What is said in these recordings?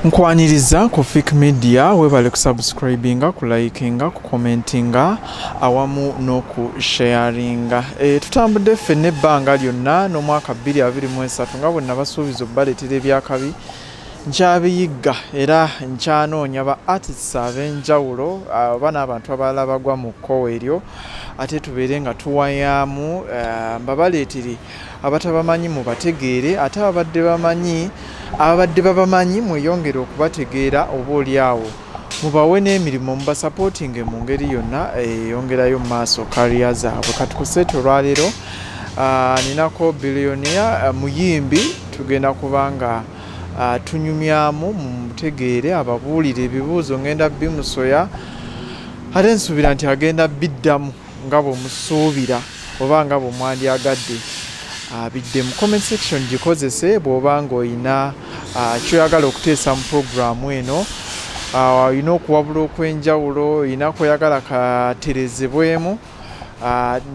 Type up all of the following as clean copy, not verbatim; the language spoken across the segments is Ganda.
Nkwaniriza ku Fik Media, webale kusubscribinga, kulikinga, kucommentinga awamu n'okusharinga. Tutambudde ffenna ebbanga lyonna n'omwaka 2023 nga bwe nabasuubiza obbaleetera ebyakabi nkyabiyigga era nkyanoonya ba artists ab'enjawulo oba n'abantu abalala bagwa mu kkowe eryo, ate tubeere nga tuwayaamu, mbabaleetere abatabamanyi mubategeere, ate ababadde bamanyi ababadde babamanyi mweyongere okubategeera, oba oli awo mubawe n'emirimu mubasapootinge mu ngeri yonna eyongerayo mu maaso career zaabwe. Kati ku set olwaleero ninako billionaire muyimbi, tugenda kubanga tunyumyamu mumutegeere, ababuulire ebibuuzo ngenda bimusoya, ate nsuubira nti agenda biddamu nga bw'omusuubira oba nga bw'omwandyagadde biddemu. Comment section gikozese bw'oba ng'olina kyoyagala okuteesa mu puroguramu eno, olina okuwabula okw'enjawulo, olina koyagala katerezebwemu,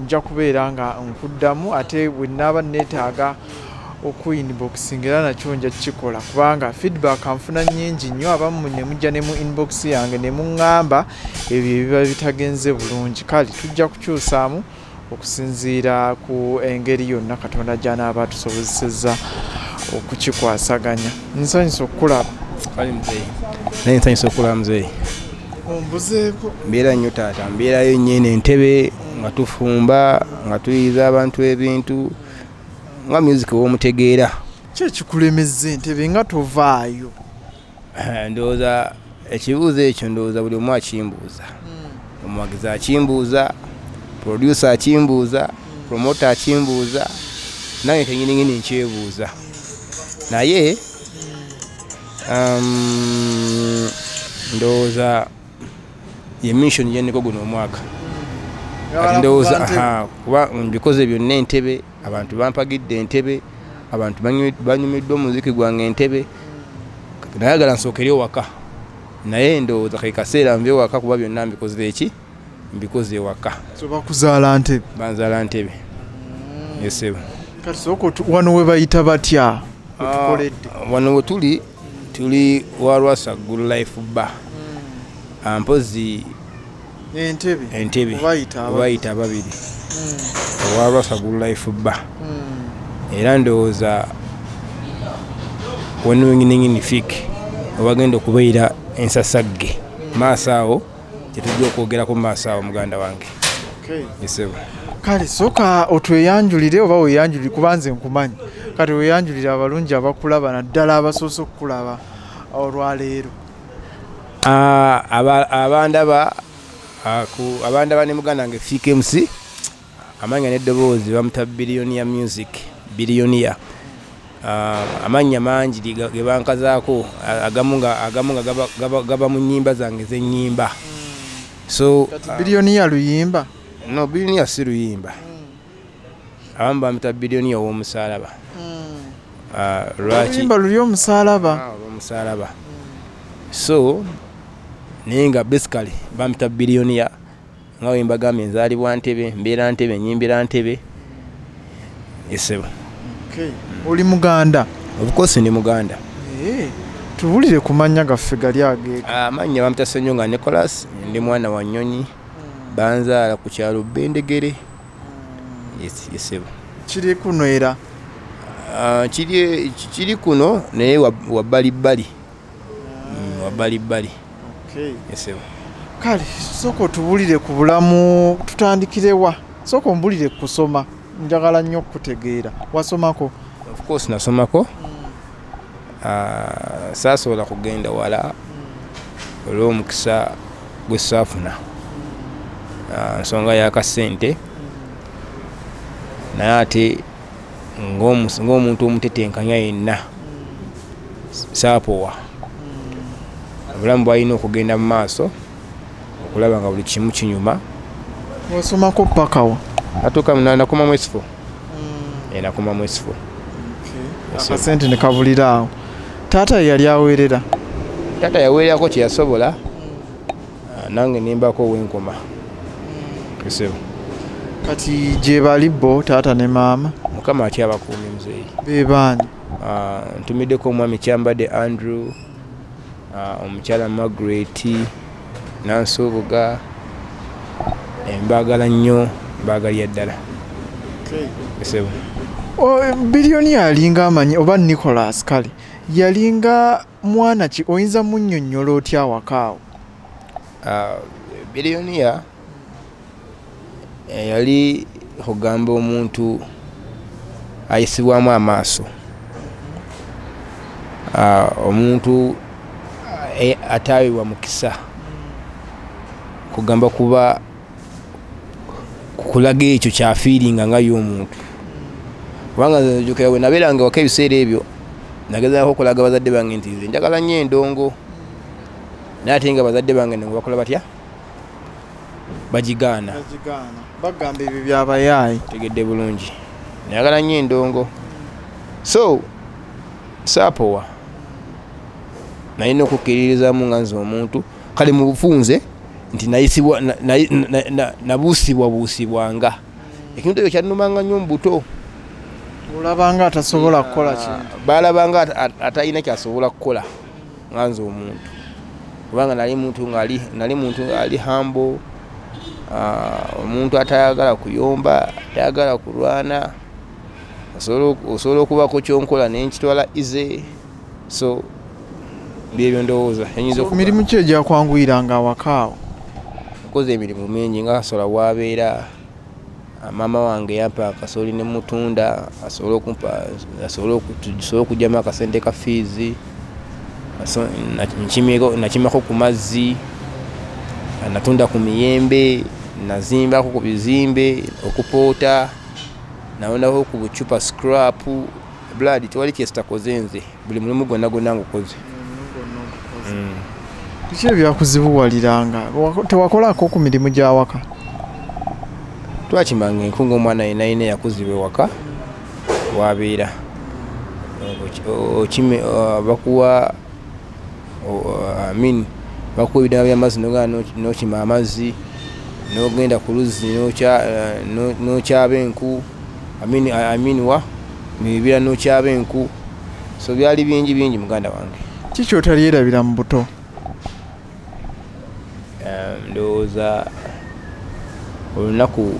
nja kubeera nga nkuddamu, ate bwe nnaaba neetaaga oku inboxing era nakyo nja kukikola, kubanga feedback nfuna nnyingi nnyo, abamu ne mujja ne mu inbox yange ne muŋŋamba ebyo ebiba bitagenze bulungi. Kale tujja kukyusaamu okusinziira ku engeri yonna Katonda gy'anaaba atusobozesezza okukikwasaganya. Nsanyusa okukulaba. Kale muzeeyi, naye nsanyusa okulaba muzeeyi. Ombuzeeko. Mbeera nnyo taata, mbeerayo nnyo eno entebe nga tufumba, nga tuyiza abantu ebintu nga music w'omutegeera. Ki ekikulemezza entebe nga tovaayo? Ndowooza ekibuuzo ekyo ndowooza buli omu akimbuuza, omuwagizi akimbuuza, producer akimbuuza, promoter akimbuuza, nange kenyininyini nkyebuuza. Naye ndowooza ye mission gyendiko guno omwaka. Kati ndowooza kuba mbikoze byonna entebe, abantu bampagidde entebe, abantu banyumiddwa omuziki gwange entebe, nayagala nsookere ewaka, naye ndowooza ke kaseera nve ewaka, kuba byonna mbikoze eki mbikoze ewaka. So bakuzaala ntebe? Banzaala ntebe, esebo. Kati sooka wano we bayita batya wetukoledde? Wano we tuli, tuli wa Lwasa Good Life Bar, mpozi entebe. Entebe. Webayita webayita ababiri owa Lwasa Good Life Bar, era ndowooza wano wenyininyini Fik webagenda okubeera ensasagge maaso awo, kyetujja okwogerako mu maaso awo, muganda wange. Esebo. Kale sooka otweyanjulire oba weeyanjulire, kuba nze nkumanyi. Kati weeyanjulire abalungi abakulaba, naddala abasoose okukulaba olwaleero. Abandaba abandaba ne muganda wange Fik MC, amannya n'eddoboozi bamuta Billionaire Music, Billionaire. Amannya mangi ge bankazaako, agamu nga gaba mu nnyimba zange z'ennyimba. So kati Billionaire luyimba? No, Billionaire si luyimba. Abamu bamuta Billionaire ow'omusaalaba. Lwaki? Oluyimba luli omusaalaba. Olw'omusaalaba. So naye nga basically bampita Billionaire, nga bwe mbagambye, nzaalibwa ntebe, mbeera ntebe, nyimbira ntebe, esebo. Oli muganda? Of course ndi muganda. Tuwulire ku mannya gaffe gali ageeka. Amannya bampita Ssenyonga Nicholas, ndi mwana wa Nnyonyi, banzaala ku kyalo Bendegere. Yes, esebo. Kiri kuno era? Kiri kuno naye wabbalibbali, wabbalibbali, esebo. Kale sooka otubuulire ku bulamu, tutandikirewa? Sooka ombulire ku kusoma, njagala nnyo okukutegeera. Wasomako? Of course nasomako. Saasobola kugenda wala olw'omukisa gwe saafuna, nsonga y'akasente, naye ate ng'omuntu omutetenkanya yenna saapowa. Obulamu bwalina okugenda mu maaso okulaba nga buli kimu kinyuma. Wasomako paka wa? Atuuka nakoma mu S4. Nakoma mu S4. Akasente ne kabulira awo. Taata ye yali aweerera? Taata yaweererako kye yasobola, nange nembako owenkoma, esebo. Kati gye bali bo taata ne maama? Mukama akyabakuumye muzeeyi. Be baani? Ntumiddeko omwami Kyambadde Andrew, Omukyala Margaret Nansubuga, mbaagala nnyo, mbaagalira ddala. Esebo. Billionaire alinga amanyi oba Nicholas kale yalinga mwana ki, oyinza munnyonnyola otya awaka awo? Billionaire yali kugamba omuntu ayisibwamu amaaso, omuntu ataweebwa mukisa kugamba kuba kulaga ekyo kyafiiringa nga y'omuntu. Kubanga nze nzijukira bwe nabeeranga waka ebiseera ebyo, nagezaako okulaga bazadde bange nti nze njagala nnyo endongo, naye ate nga bazadde bange endongo bakola batya? Bagigaana. Bagamba ebyo byabayaayi. Tegedde bulungi, njagala nnyo endongo. So saapowa, nalina okukkiririzaamu nga nze omuntu kale mu bufunze nti nayisibwa nabuusibwabuusibwanga. Ekintu ekyo kyannumanga nnyo mu buto. Olabanga atasobola kukola kintu. Balabanga atalina kyasobola kukola nga nze omuntu, kubanga nali muntu ali humble, omuntu atayagala kuyomba, atayagala kulwana, osobola okubaako kyonkola naye nkitwala easy. So byebyo ndowooza. Mirimu ki egyakwanguyiranga awaka awo? Nkoze emirimu mingi nga kasola wabeera, maama wange yampa akasooli ne mutunda asobole okumpa, asobole okuggyamu akasente ka fiizi, nakimako ku mazzi, natunda ku miyembe, nazimbako ku bizimbe, okupoota, nawondako ku bucupa scrap, blood tewali kyesitakoze nze, buli mulimu gwonna gwonna ngukoze. Biki ebyakuzibuwaliranga? Tewakolako ku mirimu gy'awaka? Twakimanga enku ng'omwana yenna yenna eyakuzibwa ewaka wabeera. Bakuwa bakuwa ebidomola by'amazzi n'ogenda n'okima amazzi, n'ogenda ku luzzi n'okyaba enku, mu bibira n'okyaba enku. So byali bingi bingi muganda wange. Ki ky'otalyerabira mu buto? Ndowooza olunaku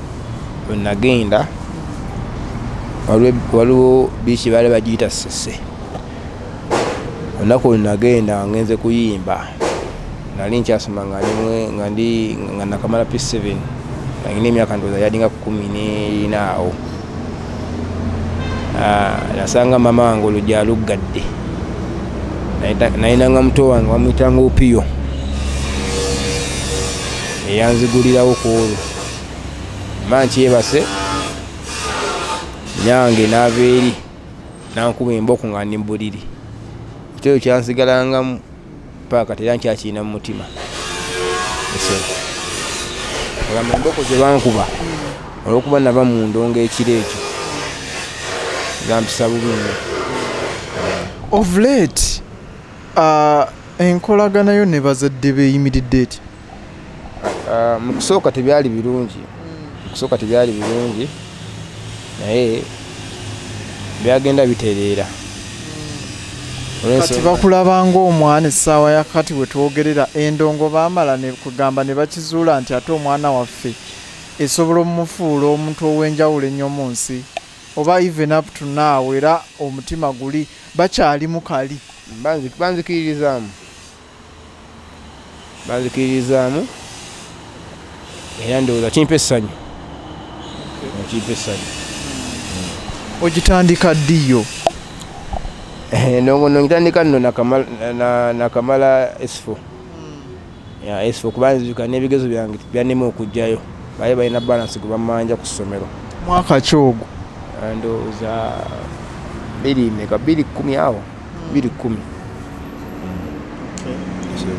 lwe nagenda waliwo biiki baali bagiyita Ssese. Olunaku lwe nagenda ngenze kuyimba, nali nkyasoma nga ndi nga nakamala P7, nga nina emyaka ndowooza yalinga 14 awo. Nasanga maama wange oluggi aluggadde, nayinanga muto wange bamuyitanga Opiyo, eyanzigulirawo ku olwo. Mba nkyebase, nyange n'ava eri n'ankuba emboko nga ndi mu buliri. Ekyo kyansigalangamu paka kati era nkyakirina mu mutima. Ogamba emboko ze bankuba olw'okuba nava mu ndongo ekiro ekyo zampisa bubi nnyo. Of late, enkolagana yo ne bazadde beeyimiridde eti? Mu kusooka tebyali birungi, mu kusooka tebyali birungi, naye byagenda bitereera. Kati bakulaba ng'omwana essaawa ya kati we twogerera endongo baamala ne kugamba ne bakizuula nti ate omwana waffe esobola omufuula omuntu ow'enjawulo ennyo mu nsi, oba even up to now era omutima guli bakyali mukali? Banzikiririzaamu era ndowooza kimpa essanyu. Kimpa essanyu. Ogitandika ddi yo? Endongo ngitandika nno nakamala S4. S4 kuba nzijuka n'ebigezo byange byannema okuggyayo, baali balina balance gwe bammanja ku ssomero. Mwaka ki ogwo? Ndowooza 2010 awo, 2010.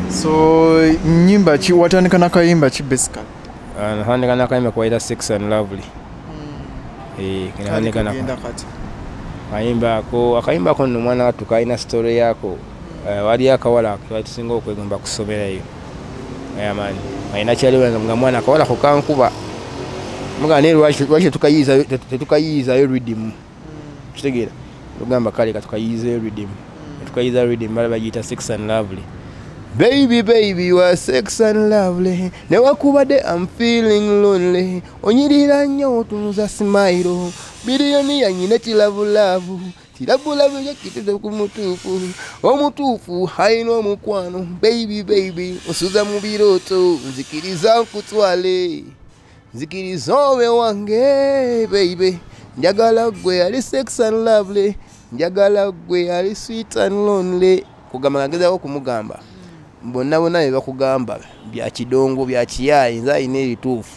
So nnyimba ki watandika nakayimba ki basically? Natandika nakayimba kubayita Sex and Lovely. Natandika akayimba ako nno omwana wattu kalina story yaako. Waliyo akawala twali tusinga okwegomba ku ssomero eyo. Amaani alina kyaliwo nga mwana akawala ko kankuba, mugamba naye lwaki tetukayiizayo rhythm? Kitegeera? Tugamba kale katukayiizeyo rhythm, tukayiiza rhythm, bala bagiyita Sex and Lovely. Baby, baby, you are sexy and lovely. Newakubadde I'm feeling lonely. Onyirira nnyo otunuza smile. Biliyoni yanyina kilavulavu. Kilavulavu yakiteze ku mutuufu. Omutuufu alina omukwano. Baby, baby, osuza mu birooto. Nzikiriza nkutwale. Nzikiriza obe wange, baby. Njagala gwe ali sexy and lovely. Njagala gwe ali sweet and lonely. Kugamba ngezaako kumugamba. Bonna bonna bye bakugamba bya kidongo bya kiyayi, nze alina ebituufu,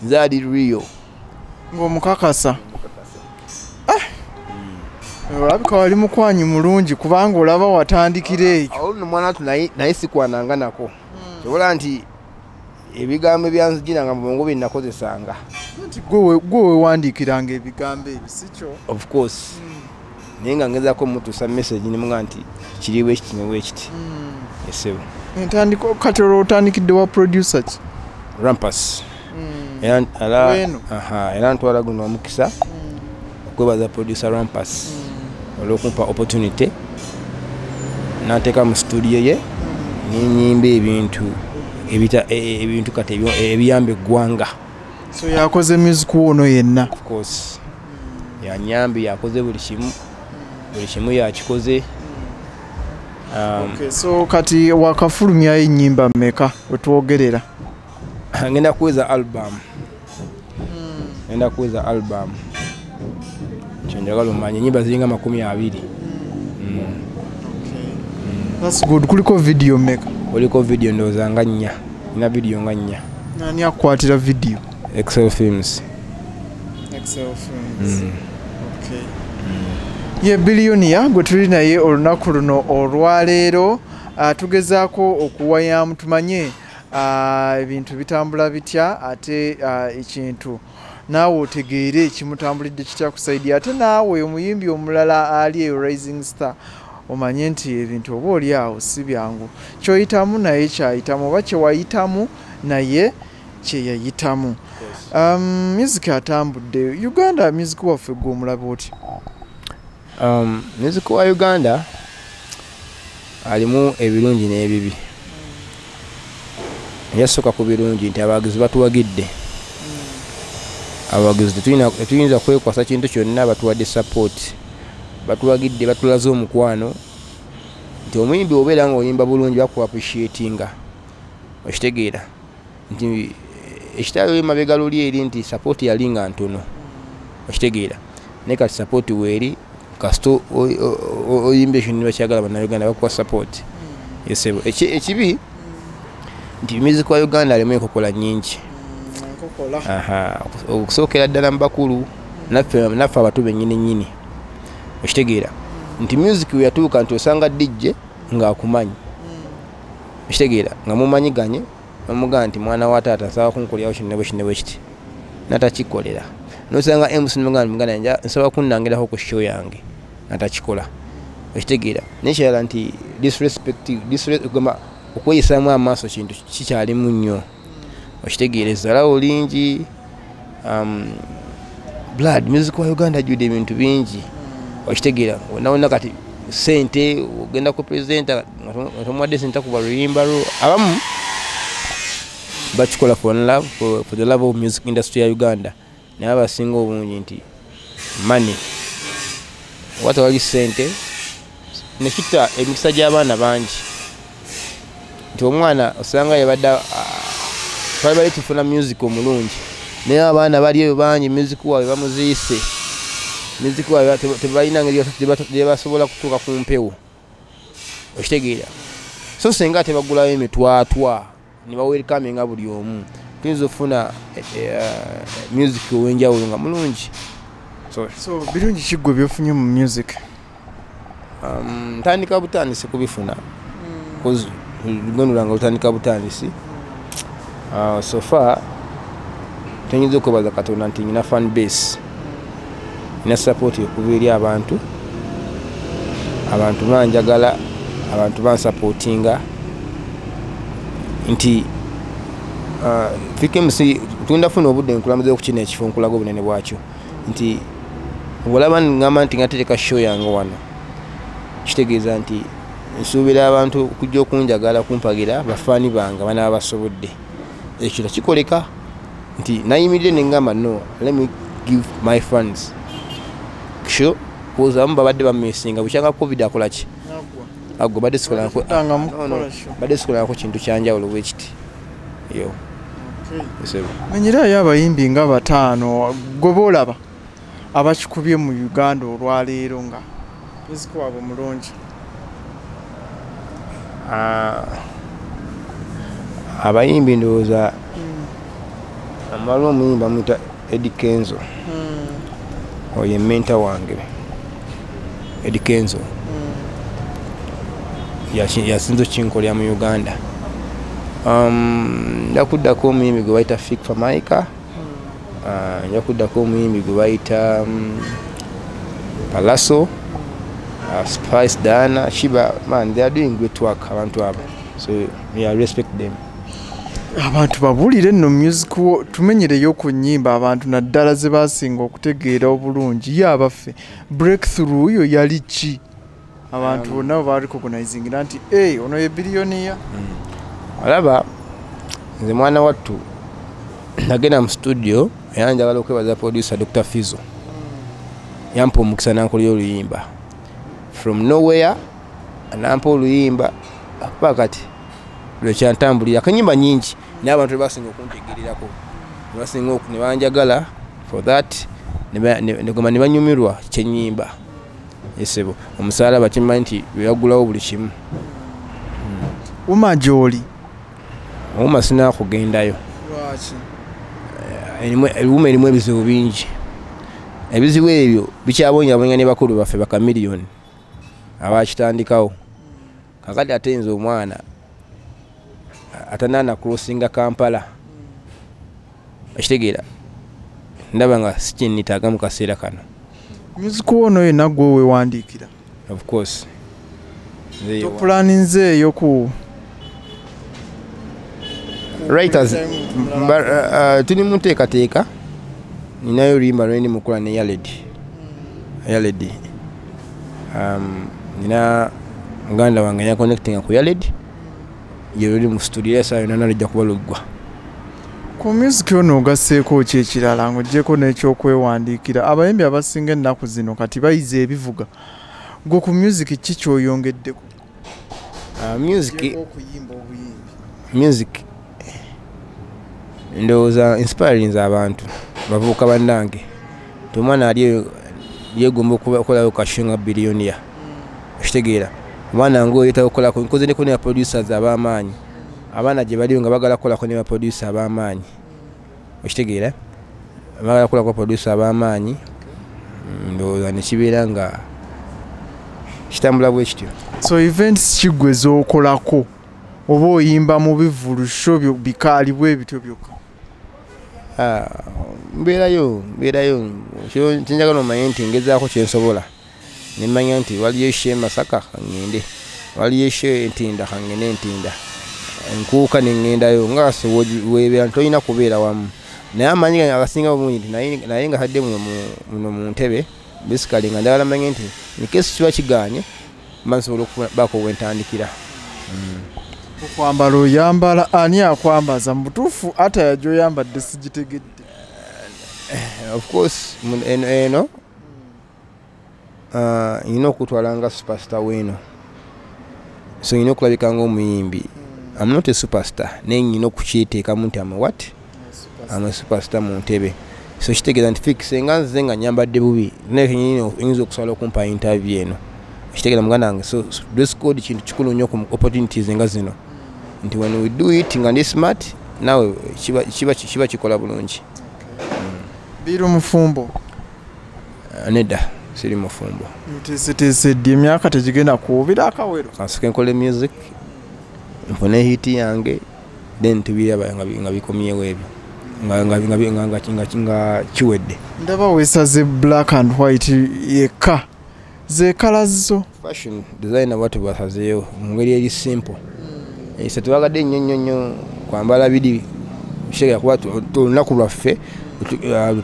nze ali real. Ng'omukakasa. Olabika wali mukwanyi mulungi kubanga olaba watandikira ekyo. Awo nno mwana watu naye sikwananga nako. Kyobola nti ebigambo ebyanzijiranga mu bwongo bye nakozesanga. Nti gwe wewandiikiranga ebigambo ebyo, si kyo? Of course. Naye nga ngezaako mutuusa message ne mugamba nti kiri bwe kiti ne bwe kiti. Esebo. Entandiko kati olwo otandikidde wa producer ki? Rampas. Era ntwala guno omukisa okwebaza producer Rampas olw'okumpa opportunity n'ateeka mu studio ye n'ennyimba ebintu ebintu kati ebiyamba eggwanga. So yakoze music ono yenna? Of course. Yanyambye, yakoze buli kimu. Buli kimu yakikoze. Okay, so kati wakafulumyayo ennyimba mmeka wetwogerera? Ngenda kuweza album. Ngenda kuweza album. Kyenjagala omanye ennyimba ziringa 20. That's good. Kuliko video mmeka? Kuliko video ndowooza nga 4. Nina video nga 4. Nani akukwatira video? Excel Films. Excel Films. Okay. Ye Billionaire gwe tuli naye olunaku luno olwaleero, tugezaako okuwayamu tumanye ebintu bitambula bitya, ate ekintu naawe otegeere ekimutambulidde kitya ku saidi, ate naawe omuyimbi omulala ali eyo Rising Star omanye nti ebintu oba oli awo si byangu, kyoyitamu naye kyayitamu oba kyewayitamu naye kyeyayitamu. Music atambudde Uganda, music waffe gwe omulaba otya? Music wa Uganda alimu ebirungi n'ebibi. Yasooka ku birungi nti abawagizi batuwagidde. Abawagizi tetuyinza kwekwasa kintu kyonna, batuwadde support, batuwagidde, batulaze omukwano nti omuyimbi obeera ng'oyimba bulungi baku appreciatinga. Okitegeera nti ekitali emabega luli eri nti support yali nga ntono. Okitegeera naye kati support weeri, kasita oyimba ekintu bakyagala bannayuganda bakuwa support. Esebo ekibi nti music wa Uganda alimu enkokola nnyingi. Okusookera ddala mu bakulu naffe abato bennyini nnyini. Okitegeera nti music we yatuuka nti osanga DJ ng'akumanyi. Okitegeera nga mumanyiganye, bamugamba nti mwana wa taata nsaba kunkolerawo kino bwe kino bwe kiti, n'atakikolera. N'osanga MC n'omugamba nsaba kunnangirako ku show yange, n'atakikola. Okitegeera n'ekirala nti disrespect, okweyisaamu amaaso kintu kikyalimu nnyo. Okitegeera ezzalawo lingi. Blood music wa Uganda ajjudde ebintu bingi. Okitegeera wonna wonna kati ssente ogenda ku president nga tomuwadde ssente kuba luyimba lwo. Abamu bakikola for love, for the love of music industry ya Uganda, naye abasinga obungi nti money, watawali ssente nekitta emikisa gy'abaana bangi. Nti omwana osanga yabadde twali bali tufuna music omulungi, naye abaana bali eyo bangi music waabwe bamuziise, music waabwe tebalina ngeri gye basobola kutuuka ku mpewo. Okitegeera so singa tebagulayo emitwatwa ne bawelcominga buli omu, tuyinza okufuna music ow'enjawulo nga mulungi. So birungi ki ggwe by'ofunye mu music? Ntandika butandisi kubifuna, cause olugendo lwange lutandika butandisi. So far tenyinza okwebaza Katonda nti nina fan base, nina support okuva eri abantu, abantu banjagala, abantu bansupportinga nti Fik MC tugenda funa obudde nkulambuza okukina ekifo nkulaga obunene bwakyo nti bw'olaba ngamba nti ngatereka show yange wano, kitegeeza nti Nsuubira abantu okujja okunjagala kumpagira bafaani bange banaaba basobodde. Ekyo tekikoleka nti nayimirire ne ngamba no, let me give my fans show kuza abamu babadde bamisinga bukyanga COVID akola ki? Agwa badde sikola kintu kyanjawulo bwe kiti. Yo. Menyerayo abayimbi nga bataano gwe boolaba abakikubye mu Uganda olwaleero nga music waabwe mulungi. Abayimbi ndowooza amala omuyimbi bamuyita Eddy Kenzo. Oyo mentor wange Eddy Kenzo. Yasinze okinkolera mu Uganda. Nja kuddako omuyimbi gwe bayita Fik Fameica. Nja kuddako omuyimbi gwe bayita Palaso, Spice Diana, Shiba. Man, they are doing great work abantu abo. So yeah, I respect them. Abantu babuulire nno music wo tumenyereyo ku nnyimba abantu naddala ze basinga okutegeera obulungi. Ye abaffe breakthrough yo yali ki? Abantu bonna barecognizingira nti hey, ono ye billionaire. Alaba nze mwana wattu nagenda mu studio era njagala okwebaza producer Dr. Fizo. Yampa omukisa n'ankolera oluyimba from nowhere, anampa oluyimba paka kati lwekyantambulira akanyimba nyingi naye abantu basinga okuntegeererako, basinga ne banjagala for that, ne banyumirwa kyenyimba. Esebo omusaala bakimanyi nti lwe buli kimu. Uma gy'oli? Uma sina kugendayo. Lwaki? Uma erimu ebizibu bingi. Ebizibu ebyo bikyabonyabonya ne bakulu baffe bakamiliyoni abakitandikawo. Kakati ate nze omwana atanana crossinga Kampala. Ekitegeera ndaba nga sikinnitaaga mu kaseera kano. Music ono yenna gwe weewandiikira? Of course. Topulaninzeeyo ku writers tuli mu nteekateeka. Ninayo oluyimba lwe ndi mukola ne Yaledi. Yaledi. Nina muganda wange yanconnectinga ku Yaledi. Ye luli mu studio essaawa yonna nalijja kuba luggwa. Ku music ono ogasseeko ki ekirala ng'oggyeko n'ekyokwewandiikira? Abayimbi abasinga ennaku zino kati bayize ebivuga. Gwe ku music ki ky'oyongeddeko? Music music ndowooza inspirinze abantu bavubuka bannange. Nti omwana ali yeegomba okukolayo kashinga billionaire. Okitegeera omwana ng'oyetaaga okukolako nkoze neko ne producers ab'amaanyi. Abaana gye baliyo nga baagala kukolako ne baproducer ab'amaanyi. Okitegeera baagala kukolako producer ab'amaanyi, ndowooza ne kibeera nga kitambula bwe kityo. So events ki gwe z'okolako oba oyimba mu bivvulu sho bikaali bwe bityo byokka? Mbeerayo kyenjagala omanye nti ngezaako kye nsobola. Ne mmanya nti waliyo esho e Masaka kaŋŋende, waliyo esho e Ntinda kaŋŋende Ntinda, nkuuka ne ŋŋendayo nga weebeera tolina kubeera wamu. Naye amanyi gange agasinga obungi nti naye nga tadde muno mu ntebe basically nga njagala mmanye nti in case kiba kigaanye mba nsobola okubaako we ntandikira. Okwambala oyambala ani akwambaza? Mu butuufu ate gy'oyambadde sigitegedde. Of course eno nina okutwala nga superstar weeno. So nina okulabika ng'omuyimbi. I'm not a superstar naye nina okukyeteekamu nti am what? I'm a superstar mu ntebe. So kitegeeza nti Fik singa nze nga nyambadde bubi naye kennyini oyinza okusobola okumpa interview eno. Ekitegeeza muganda wange, so dress code kintu kikulu nnyo ku opportunities nga zino. Nti when we do it nga ndi smart naawe kiba kikola bulungi. Biru mufumbo? Nedda, siri mufumbo. Nteeseteesedde emyaka tegigenda kuwubira akawero. Kansooke nkole music nfune hit yange then tubiraba nga bikomyewo ebyo nga kiwedde. Ndaba weesaze black and white yekka ze colours zo. Fashion designer bwatyo bwasazeewo mu ngeri eri simple. Ise tebagadde nnyo nnyo nnyo kwambala biri kitegeera kuba olunaku lwaffe lwe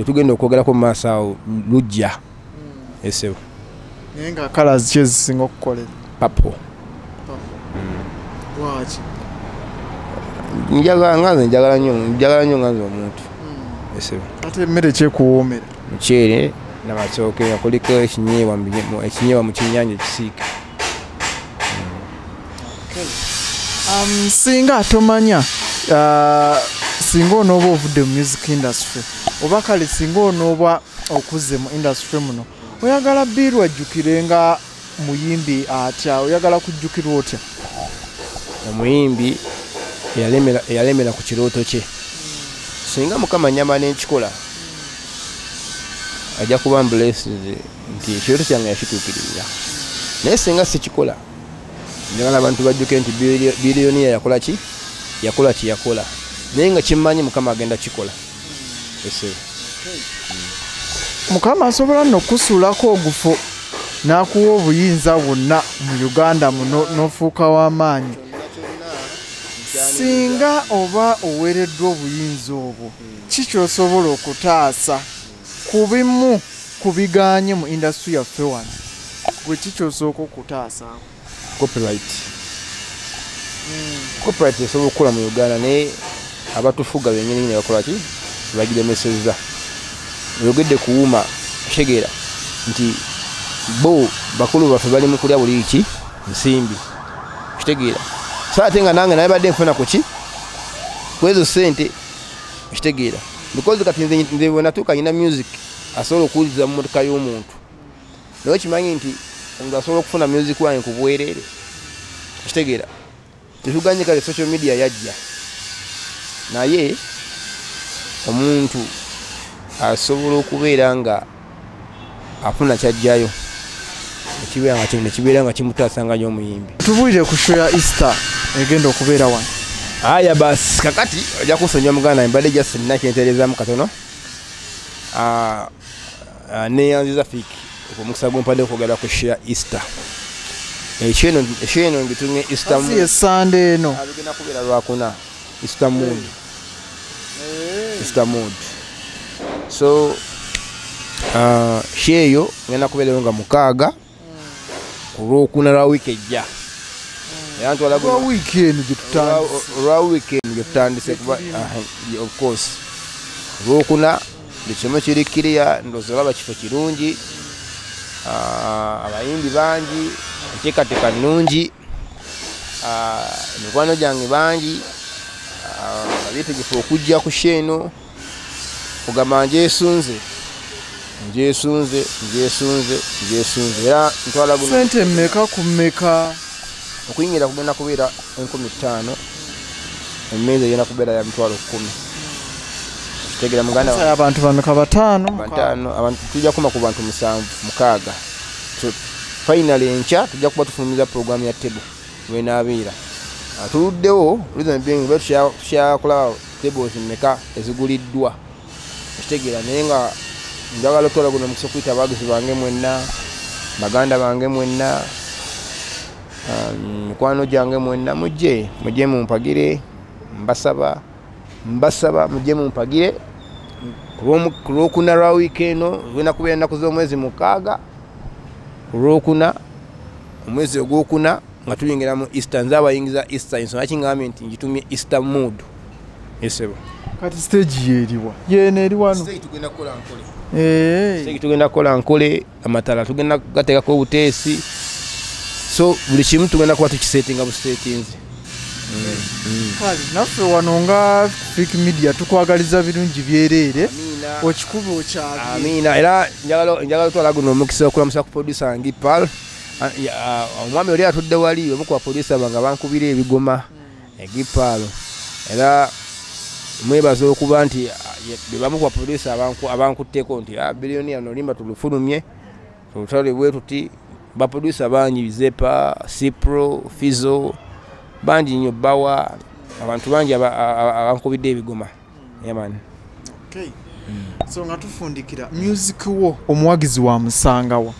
tugenda okwogerako mu maaso awo lujja. Esebo. Naye nga colours ki ezisinga okukolera? Purple. Lwaki? Njagala nga nze njagala nnyo nga nze omuntu. Ate emmere kyekuwoomera? Muceere n'amatooke nga kuliko ekinyeebwa mu kinnyanja ekisiike. Singa tomanya singa onooba ovudde mu music industry oba kale singa onooba okuze mu industry muno, oyagala Bill ajjukire nga muyimbi atya? Oyagala kujjukirwa otya? Omuyimbi eyalemera ku kirooto kye. Singa Mukama nnyamba n'enkikola, ajja kuba blessed nti ekirooto kyange yakituukirira. Naye singa sikikola, njagala abantu bajjuke nti Billionaire yakola ki? Yakola ki yakola. Naye nga kimmanyi Mukama agenda kikola. Mukama asobola nno okusuulako ogufo n'akuwa obuyinza bwonna mu Uganda muno n'ofuuka w'amaanyi. Singa oba oweereddwa obuyinza obwo, ki ky'osobola okutaasa ku bimu ku bigaanye mu industry yaffe wano? Gwe ki ky'osooka okutaasaako? Copyright. Copyright esobola okukola mu Uganda naye abatufuga bennyini ne bakola ki? Bagiremesezza. Oyogedde ku wuuma, otegeera nti bo bakulu baffe bali mu kulya buli ki? Nsimbi. Okitegeera. So ate nga nange naye badde nfuna ku ki? Ku ezo ssente, okitegeera. Because kati nze bwe natuuka nyina music asobola okuwuliriza mu mmotoka y'omuntu. Naye okimanyi nti omuntu asobola okufuna music wange ku bwereere. Okitegeera. Tetuganye kale social media yajja. Naye omuntu asobola okubeera nga afuna kyajjayo. Ekibeera nga kimutaasa nga omuyimbi. Tubuulire ku show ya Easter egenda okubeera wano. Aya basi kakati ojja kusonyiwa muganda mbadde just nina kyentereezaamu katono. Neeyanziza Fik omukisa gw'ompadde okwogera ku show ya Easter. Ekyeno ngitumye Easter mood. Si Sunday eno. Agenda kubeera Lwakuna. Easter mood. Easter mood. So show ngenda kubeerayo nga 6 ku Lwokuna lwa wiiki ejja. Era ntwala lwa wiiki eno gye tutandise. Lwa wiiki eno gye tutandise kuba of course. Lwokuna buli kimu kiri kiriya, ndowooza olaba kifo kirungi. Abayimbi bangi, enteekateeka nnungi, mikwano gyange bangi, abeetegefu okujja ku show eno. Kugamba njesunze. Era ntwala guno. Ssente mmeka ku mmeka? Okuyingira kugenda kubeera 5,000, emmeeza egenda kubeera ya 10,000. Kitegeera muganda wange. Abantu bameka? 5? 5, abantu tujja kukoma ku bantu 7, 6. So finally enkya tujja kuba tufulumiza program ya table lwenaabeera. Tuluddewo reason being tukyakola tables mmeka eziguliddwa. Kitegeera naye nga njagala okutwala guno omukisa okuyita abawagizi bange mwenna, baganda bange mwenna, mikwano gyange mwenna, mujje mumpagire, mbasaba mujje mumpagire. Ku Lwokuna lwa wiiki eno lugenda kubeera ennaku z'omwezi 6, ku Lwokuna omwezi ogwokuna nga tuyingira mu Easter. Nze abayingiza Easter, ensonga kingambye nti ngitumye Easter mood. Esebo. Kati stage yeeriwa? Yeeno eri wano. Stage tugenda kukola nkole. Stage tugenda kukola nkole, amatala tugenda kugateekako obuteesi. So buli kimu tugenda kuba tukisetinga busetinzi. Kale naffe wano nga Fik Media tukwagaliza birungi byereere. Okikuba okyabye. Amiina. Era njagala otwala guno omukisa okulamusa ku producer Ngipal. Omwami oli atudde wali omu ku baproducer bange bankubira ebigoma Ngipal. Era mwebaza okuba nti be bamu ku baproducer abankutteko nti Billionaire nolimba tulufulumye tulutale bwe tuti. Baproducer bangi, Zepa, Cipro, Fizo, bangi nnyo, Bawa, abantu bangi abankubidde ebigoma. Yeah man. Okay. So nga tufundikira music wo omuwagizi wa musangawa?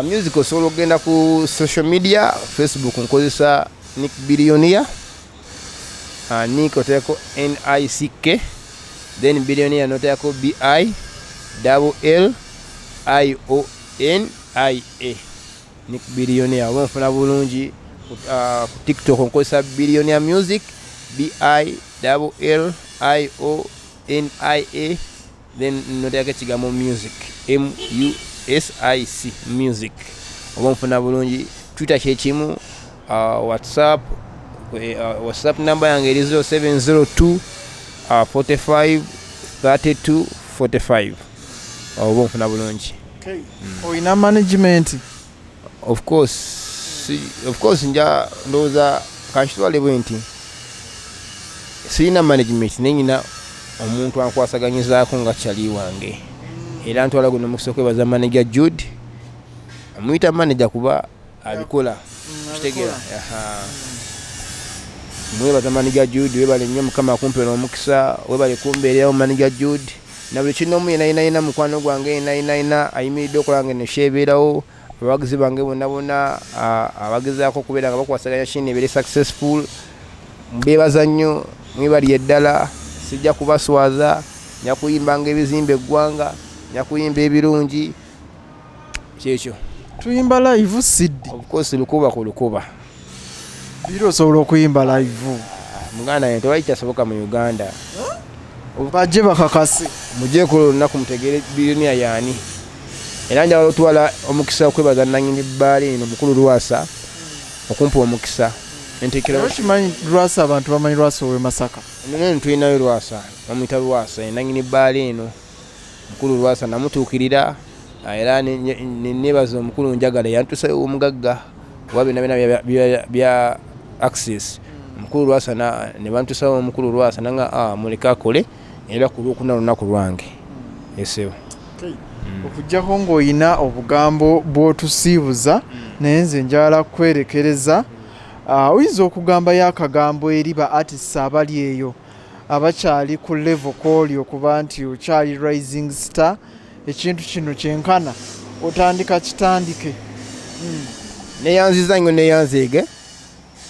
Music osobola okugenda ku social media, Facebook nkozesa Nick Billionaire. Nick oteekako NICK, then Billionaire noteekako BILLIONIA. Nick Billionaire oba nfuna bulungi. Ku TikTok nkozesa Billionaire Music, BILLIONIA, then noteekako ekigambo music, MUSIC, music, oba nfuna bulungi. Twitter kyekimu, WhatsApp, WhatsApp namba yange eri 0702 45 32 45, oba nfuna bulungi. Oyina management? Of course, of course. Nja ndowooza kankitwale bwe nti sirina management, naye nyina omuntu ankwasaganyizaako nga kyali wange, era ntwala guno omukisa okwebaza manager Jude. Amuyita manager kuba abikola, kitegeera. Mwebaza manager Jude, webale nnyo, Mukama akumpeera omukisa, webale kumbeererawo manager Jude, na buli kinomu yena yena yena mukwano gwange yena yena yena ayimiridde okola nga neshebeerawo. Abawagizi bange bonna bonna abagezaako okubeera nga bakwasaganya kino ebeere successful, mbeebaza nnyo, mwebaliye ddala. Sijja kubaswaza, nja kuyimbanga ebizimba eggwanga, nja kuyimba ebirungi, kyekyo. Tuyimba live siddi? Of course, lukuba ku lukuba. Biri osobola okuyimba live? Muganda wange, tewali kyasoboka mu Uganda. Bajje bakakase. Mujje ku lunaku mutegeere Billionaire yaani. Era njagala otwala omukisa okwebaza nannyini bbaala eno, mukulu Lwasa, okumpa omukisa. Enteekerawo. Okimanyi Lwasa, abantu bamanyi Lwasa ow'e Masaka. Nene tulinayo Lwasa, bamuyita Lwasa, nannyini bbaala eno, mukulu Lwasa namutuukirira, era nebaza omukulu Njagala yantuusayo omugagga kuba byonna byonna bya access. Omukulu Lwasa ne bantuusayo omukulu Lwasa nanga muleke akole, era ku Lwokuna lunaku lwange. Esewo. Okuggyako ng'olina obugambo bw'otusiibuza, naye nze njagala kwerekereza. Oyinza okugambayo akagambo eri ba artists abali eyo abakyali ku level kw'oli, okuba nti okyali rising star, ekintu kino kyenkana otandika kitandike? Neyanziza nnyo, neyanzeege.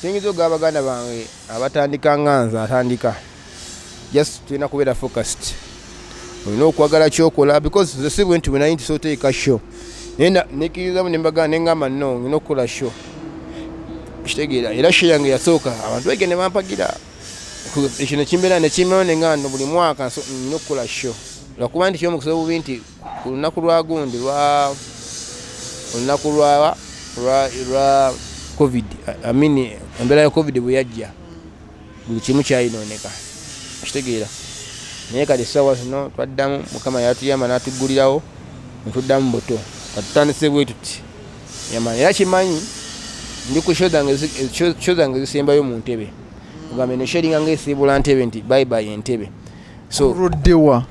Kiyinza okugaba baganda bange abatandika nga nze atandika, just tulina kubeera focused, olina okwagala kyokola, because nze si bwe nti bwe nali nti sooteeka show, naye nekkirizamu ne mbagamba ne ngamba no, ngina okukola show, kitegeera. Era show yange yasooka abantu bege ne bampagira, ekyo ne kimbeera ne kimbeerawo, ne ngamba buli mwaka nina okukola show, lwakuba nti kyomukisa obubi nti ku lunaku lwa gundi lwa olunaku lwa lwa COVID, I mean embeera ya COVID bwe yajja buli kimu kyayinooneka, kitegeera. Naye kati essaawa zino twaddamu, Mukama yatuyamba n'atuggulirawo ne tuddamu buto, kati tutandise bwe tuti yamani. Era kimanyi ndi ku show zange zisembayo mu ntebe, ogambe ne sharinga ng'esiibula ntebe nti bye bye entebe. So oluddewa?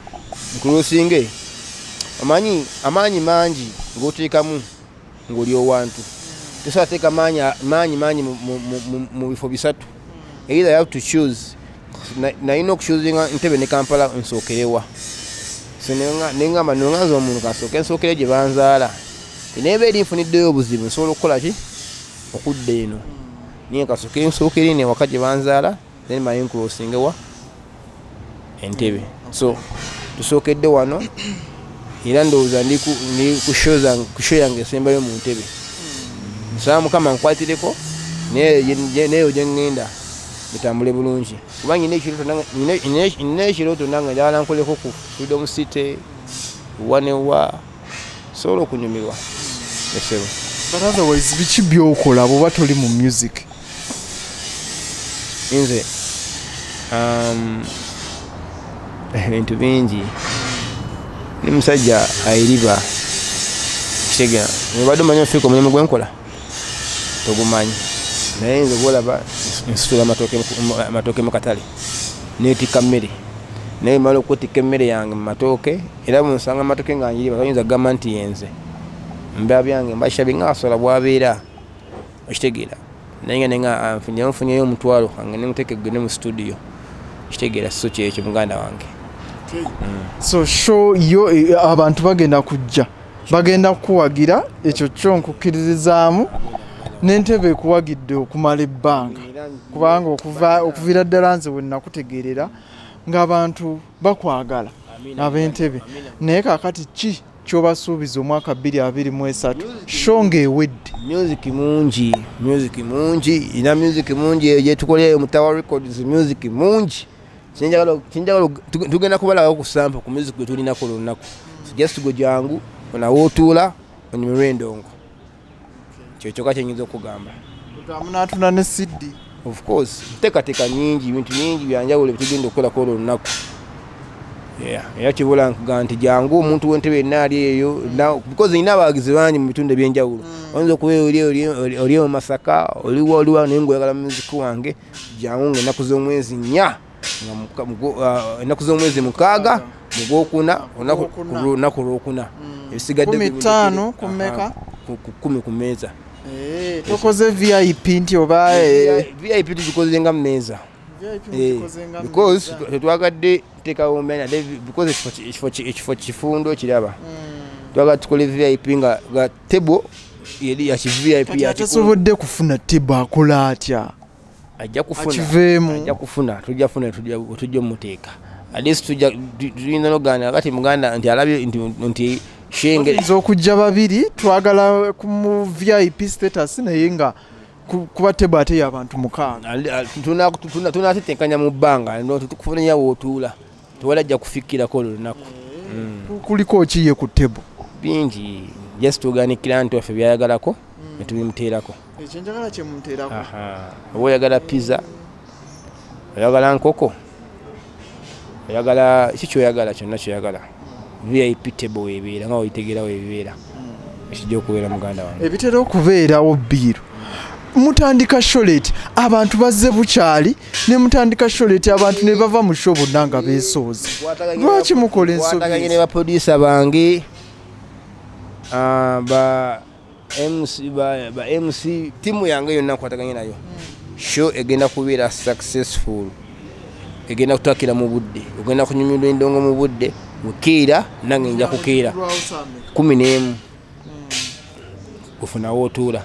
Nkulusinge omanyi amaanyi mangi ng'oteekamu ng'oli owantu, tosobola teeka maanyi mangi mu bifo bisatu. Either you have to choose. Nalina okuchoosinga Ntebe ne Kampala nsookerewa. So nengamba nonganza omuntu kasooke nsookere gye banzaala, naye eri nfuniddeyo obuzibu nsobola okukola ki okudda eno, naye kasooke nsookere eno ewaka gye banzaala, then male nkulosingewa Entebe. So tusookedde wano, era ndowooza ndi ku show yange esembayo mu Ntebe. Nsaba Mukama nkwatireko neyo gye ŋŋenda bitambule bulungi, kuba nina ekirooto nange njagala nkoleko ku Freedom City wanewa sobola okunyumirwa esebo. But otherwise biki byokola bw'oba toli mu music? Nze ebintu bingi, ndi musajja ayiriba, kitegeera. Obadde omanyi ofiika omulimu gwenkola togumanyi, naye nze gwolaba nsitula amatooke mu katale neetikka mmere, naye mala okwetikka emmere yange mu matooke, era bwensanga amatooke nga njiriba toyinza kugamba nti yenze, mba byange mbashabye nga asobola bw'abeera, okitegeera. Naye nga nfunyeyo omutwalo kange ne nguteeke gende mu studio, kitegeera. So kyekyo muganda wange. So show yo abantu bagenda kujja, bagenda kukuwagira, ekyo kyo nkukkiririzaamu, n'entebe ekuwagidde okumala ebbanga, kubanga okuviira ddala nze we nakutegeerera ng'abantu bakwagala ab'entebe. Naye kaakati ki Kyobasuubiza omwaka 2023 show ng'ewedde. Music mungi ina music mungi gyetukolera mu Tower Records, music mungi. Kinjagala tugenda kubalako ku sample ku music gwe tulinako olunaku. So just go jangu onawootuula onyumirwe endongo. Kyo kyokka kye nnyinza okugamba. Munaatuna ne CD. Of course, nteekateeka nnyingi, ebintu bingi byanjawulo byetugenda okukolako olwo olunaku. Era kibula nkugamba nti jangu omuntu w'entebe yenna ali eyo, because nina abawagizi bangi mu bitundu ebyenjawulo. Oyinza okuba oli mu Masaka, oliwa naye ng'oyagala music wange, jangu ng'ennaku z'omwezi 4, ennaku z'omwezi 6, mu gwokuna, olunaku lwokuna. Ebisigadde 15 ku mmeka? Ku 10 ku mmeeza. Tokoze VIP nti oba VIP tugikoze nga mmeeza. Because tetwagadde teekawo mmeeza because ekifo kifundo kiraba. Twagala tukole VIP nga table eri ya VIP. Atasobodde kufuna table akola atya? Ajja kufuna, tujja funa, tujja omuteeka. At least tulina n'okugaana kati muganda nti alabye nti shenge oyinza okujja babiri twagala ku mu VIP status naye nga kuba table ate y'abantu 6. Tunatetenkanya mu bbanga tukufunira w'otuula, tewali ajja kufikkirako olwo lunaku. Kuliko ki ye ku table? Bingi, just tuganikira nti waffe byayagalako ne tubimuteerako. Ekyenjagala kye mumuteerako. Oba oyagala pizza, oyagala nkoko, oyagala ki kyoyagala kyonna kyoyagala. VIP table weebeera nga oyitegeera weebeera. Ekijja okubeera muganda wange. Ebitera okubeerawo bbiiru. Mutandika sholet abantu bazze bukyali ne mutandika sholet abantu ne bava mu show bonna nga beesooze. Lwaki mukola ensobi? Nkwataganye ne baproducer bange, ba MC, tiimu yange yonna nkwataganye nayo. Show egenda kubeera successful. Egenda kutakira mu budde, ogenda kunyumirwa endongo mu budde, mukeera nange nja kukeera 11 kufunawo otuula.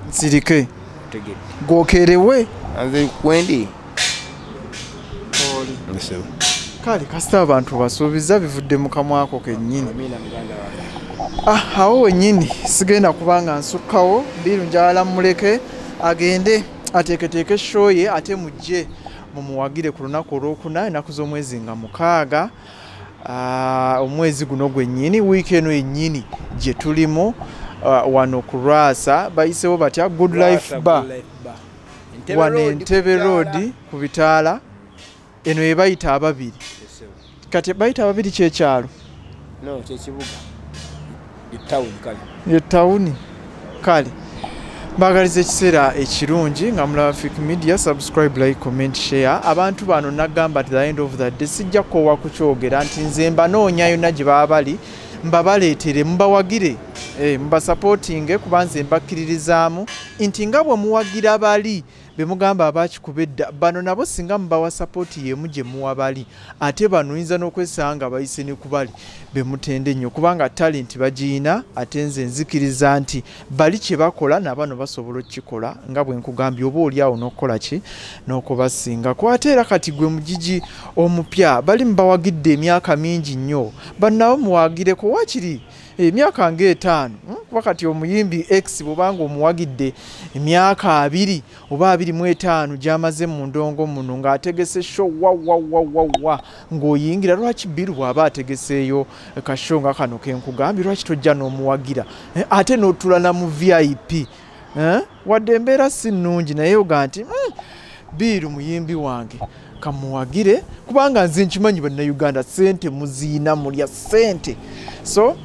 Nsirike gwokerewe nze kwendi. Kale kasita abantu basuubiza bivudde mu kamwako kennyini. Awo wennyini sigenda kubanga nsukkawo. Biru njagala mmuleke agende ateeketeeke show ye ate mujje mumuwagire ku lunaku olwokuna ennaku z'omwezi nga 6, omwezi guno gwennyini, wiiki eno yennyini gye tulimu wano ku Lwasa. Bayisewo batya? Good Life Bar wano Entebbe Road ku bitaala. Eno ye bayita ababiri. Kati bayita ababiri kyekyalo? No, kyekibuga. Ye tawuni kale. Mbagaliza ekiseera ekirungi nga mulaba Fik Media. Subscribe, like, comment, share. Abantu bano nagamba at the end of the day sijja kukoowa kukyogera nti nze mbanoonya yonna gye baba bali mbabaleetere, mubawagire, mubasapootinge, kuba nze mbakkiririzaamu nti nga bwe muwagira bali be mugamba abakikuba edda, bano nabo singa mubawa sapooti y'emu gye muwa bali, ate bano oyinza n'okwesanga bayise ne ku bali be mutende ennyo, kubanga talenti bagiyina. Ate nze nzikiriza nti bali kye bakola nabano basobola okukikola nga bwe nkugambye, oba oli awo n'okukola ki n'okubasingako. Ate era kati gwe mugigi omupya bali mubawagidde emyaka mingi nnyo, bano nabo muwagireko waakiri emyaka nga 5, kuba kati omuyimbi X bw'obanga omuwagidde emyaka 2 oba 25 gy'amaze mu ndongo muno ng'ategese show wa wa wa wa wa ng'oyingira, lwaki Biru bw'aba ategeseeyo kashow nga kano ke nkugambye, lwaki tojja n'omuwagira ate n'otuula na mu VIP? Wadde embeera si nnungi naye oga nti Biru muyimbi wange kamuwagire, kubanga nze nkimanyi bannayuganda ssente muziina, mulya ssente. So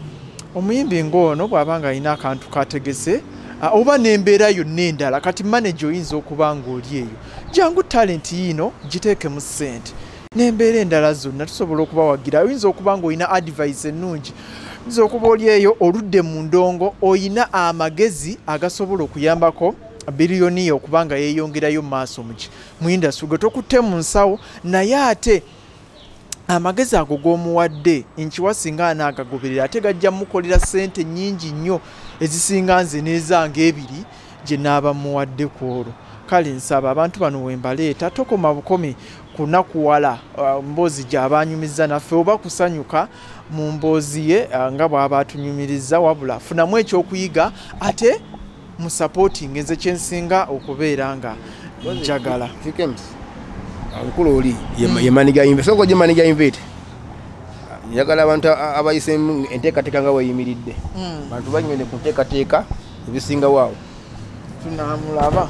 omuyimbi ng'ono bw'aba nga alina akantu kategese oba n'embeera yonna endala, kati manager oyinza okuba ng'oli eyo, jangu talenti yiino giteekemu ssente n'embeera endala zonna tusobola okubawagira. Oyinza okuba ng'olina advice ennungi, oyinza okuba oli eyo oludde mu ndongo oyina amagezi agasobola okuyambako biliyoni okuba nga yeeyongerayo mu maaso mu industry gwe tokutte mu nsawo, naye ate amagezi ago g'omuwadde nkiwa singa anaagagoberera ate gajja mukolera ssente nnyingi nnyo ezisinga nze n'ezange 2 gye naaba muwadde ku olwo. Kale nsaba abantu bano we mbaleeta tokoma bukomi Kunakuwala mboozi gy'abanyumiza naffe oba kusanyuka mu mboozi ye nga bw'aba atunyumiriza, wabula funamu ekyokuyiga ate mu supporting nze kyensinga okubeera nga njagala. Omukulu oli ye manager invite, soko gye manager invite. Njagala abantu abayisemu enteekateeka nga weyimiridde, bantu banywere ku nteekateeka ebisinga waawo. Tunamulaba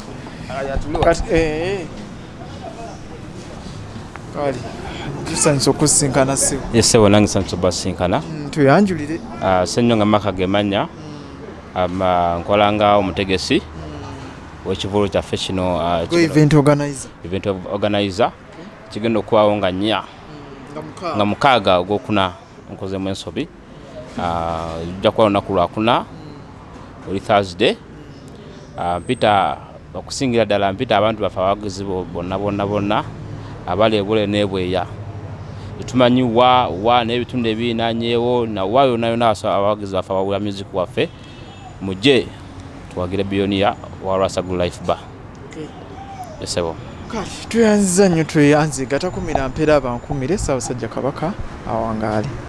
kale tusanyusa okusinkana ssebo. Ssebo nange nsanyusa okubasinkana. Tuyanjulire. Ssennyonga Maka Gemanya, nkola nga omutegesi w'ekivvulu kyaffe kino, event organizer. Event organizer kigenda okubaawo nga 4 nga 6 ogwokuna, nkozemu ensobi, ojja kuba lunaku lwakuna oli Thursday. Mpita okusingira ddala mpita abantu baffe abawagizi bonna bonna bonna abali ebule n'ebweya, tumanyi wa n'ebitundu ebirinaanyeewo nawa yonna yonna, abawagizi baffe abawulira music waffe mujje tuwagire Billionaire wa Lwasa Good Life Bar. Esebo. Kale tuyanziza nnyo, tweyanze gatakumira mpeera abankumire. Ssaabasajja Kabaka awangaale.